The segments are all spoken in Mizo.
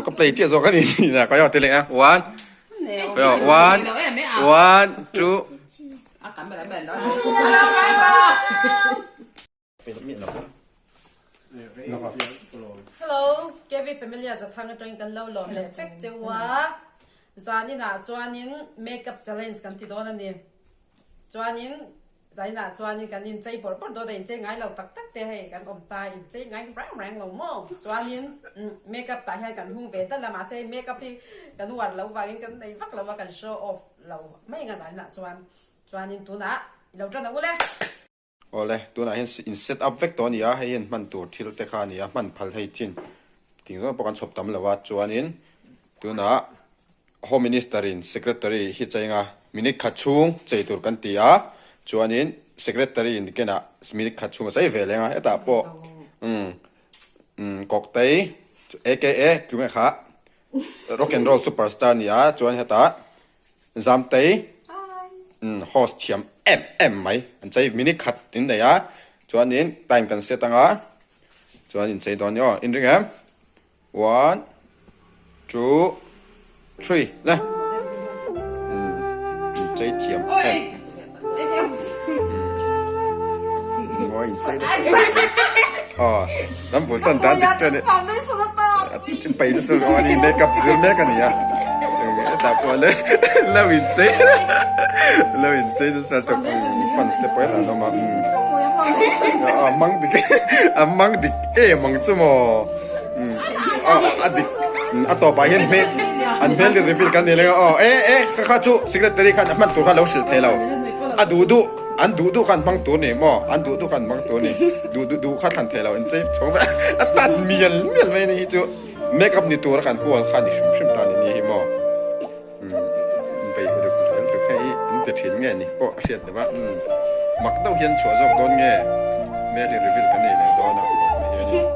Ka play chiah zawk a ni na ka ti leh a one one one two Hello KV Familia Zathang atangin kan lo lawm leh vek cheu a zaninah chuanin makeup challenge kan ti dawn a ni chuanin Zainah chuanin kan inchei bawrh bawrh dawn a, inchei ngai lo tak tak te hei kan awm ta, inchei ngai reng reng lo maw? Chuanin makeup tah hian kan hung ve dal a, mahse makeup hi kan uar loh vangin kan nei vak lo a, kan show off lo mai ang a zainah chuan. Chuanin tunah i lo tan ang u le. Awle, tunah hian in set up vek tawh a ni a, hei hian hman tur thil te kha a ni a, hman phal hei chin ting zawng pawh kan chhawp tam lo a, chuanin tunah Home Minister in Secretary hi cheng a, minute khat chhung chei tur kan ti a, chuanin Secretary in kenah minute khat chhung a chei ve leng a, hetah pawh umm umm Kawktei aka tunge kha Rock and Roll Superstar ni a, chuan hetah Zamtei umm host thiam em em mai an chei minute khat in nei a, chuanin time kan set anga chuan in chei dawn ni aw, in ring em? One, two, three, le. Chei thiam em. Ngoi in chei nasa. Aw, lam bul tan dan dik te ni. Pai nasa lo ani makeup zir mek ani a. Ta pawh le lo in chei. Lo in chei nasa tuk fans te pawh an awm a. A mang dik a mang dik em ang chu maw. A dik a tawpah hian hmel an hmel hi reveal kan nei leng a aw e e kha kha chu secretary khan a hman tur khan lo hrilh thei lo a duh duh an duh duh khan hmang tur ni maw an duh duh khan hmang tur ni duh duh duh kha thlan thei lo inchei chho vek a tan mial mial mai a ni hi chu makeup ni tur a kan hual kha ni hrim hrim ta ni ni hi maw. Bei uluk zel tuk hei in ti thin nge ni pawh a hriat deuh a, mak deuh hian chhuah zawk dawn nge hmel hi reveal kan nei leh dawn a tawpah hianin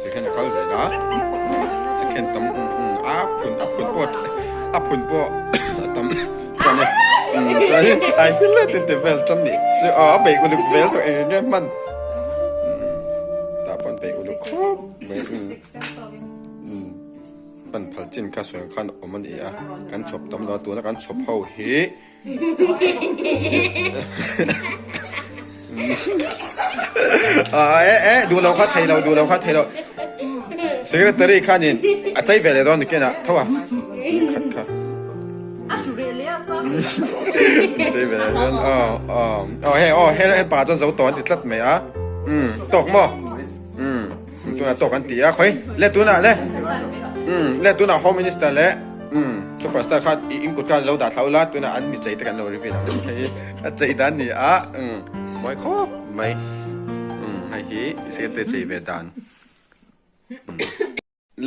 second a kal zel a second tam a phun a phun pawh a phun pawh a tam chuan e chuan ai hil let in ti vel tan nih chu a bei uluk vel tawh eng eng nge hman tah pawn bei uluk khawp mai. Pan phal chin kha sawi ang khan awm a ni a, kan chhawp tam lo a, tuna kan chhawp ho hi ah eh eh duh lo kha thei lo duh lo kha thei lo secretary khanin a chei ve leh dawn ni kenah tho a khat kha chei ve leh dawn aw aw aw hei aw he pa chuan zo tawh an ti tlat mai a um tawk maw um. Tunah tawk an ti a khawi le tunah le um le tunah home minister le um superstar kha i in kut kha lo dah thlau la tunah an mi chei te kan lo reveal ang hei a chei dan ni a um mawi khawp mai um hei hi secretary chei ve dan um.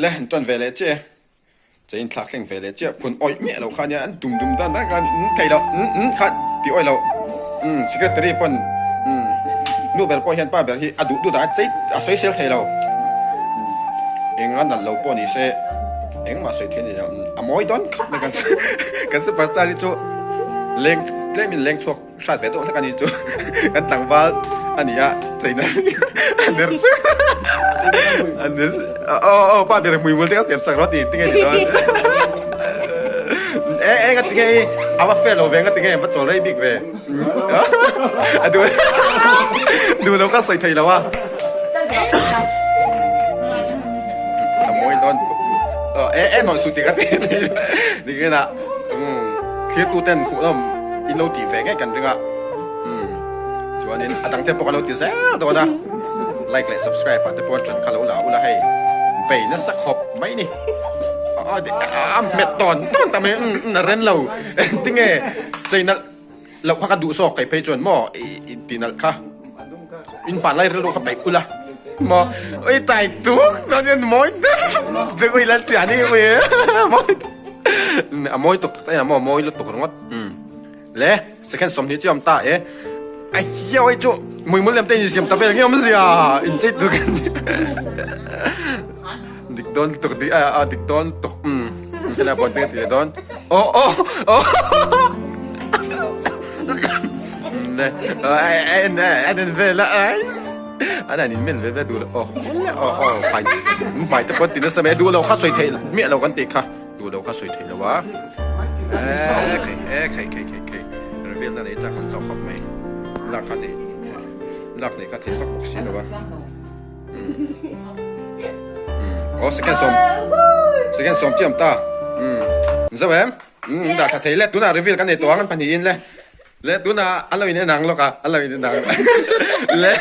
Le an tan ve leh chiah e. Chei in thlak thleng ve leh chiah phun awih miah loh kha nia an dum dum dan dan khan umm thei loh umm umm kha ti awih loh umm secretary pawn umm nu ber pawh hian pa ber hi a duh duh dah a chei a sawi sel thei lo eng a nalh lo pawh ni se engmah sawi thei a ni lo a mawi dawn khawp mai kan kan superstar hi chu leng tlem in leng chhuak. Hrat ve deuh hlek a ni chu kan tlangval a ni a cheina a ner chu a ner aw aw pa ber hmui mul te ka siam sak rawh ti tinge ni dawn e e ka tinge i a va fair lo ve nga tinge va chawl rei bik ve a duh duh lo ka sawi thei lo a a mawi dawn e e nawlh suh ti ka ti tinge na thlir tu ten hmuh nawm In lo tih ve ngei kan ring a, umm chuanin a dang te pawh kan lo ti zel dawn a, like leh subscribe ah te pawh ṭan kha lo la ula hei bei nasa khawp mai ni, a hmet tawn tawn ta mai umm a ren lo tinge chei nalh loh kha ka duh zawk kei phei chuan maw i ti nalh kha in hman lai rilru kha peih ula maw ui tai tuk chuan in mawi tuk ui lal ṭiah ni ui mawi a mawi tuk tak tak a maw mawi lutuk ringawt. Umm le second 20 chu awm ta e a hiau hei chu muimul lem te in siam ta vel nge awm zia in chei tur kan ni dik dawn tuk dik a a dik dawn tuk umm helai pawh te ti dawn aw aw aw le a en vel a. An han inmen ve ve duh lo aw aw aw hmai hmai te pawh ti nasa mai a duh lo kha sawi theih miah lo kan tih kha duh lo kha sawi theih lo a e khai e khai khai khai khai reveal na nei chak an tawh khawp mai lak kha nei lak nei kha thei vak bawk si lo a aw second sawm second sawm chiam ta zo em dah tha thei le tunah reveal kan nei tawh ang an pahnihin le. Le tunah an lo in en ang lawk a, an lo in en ang. Le.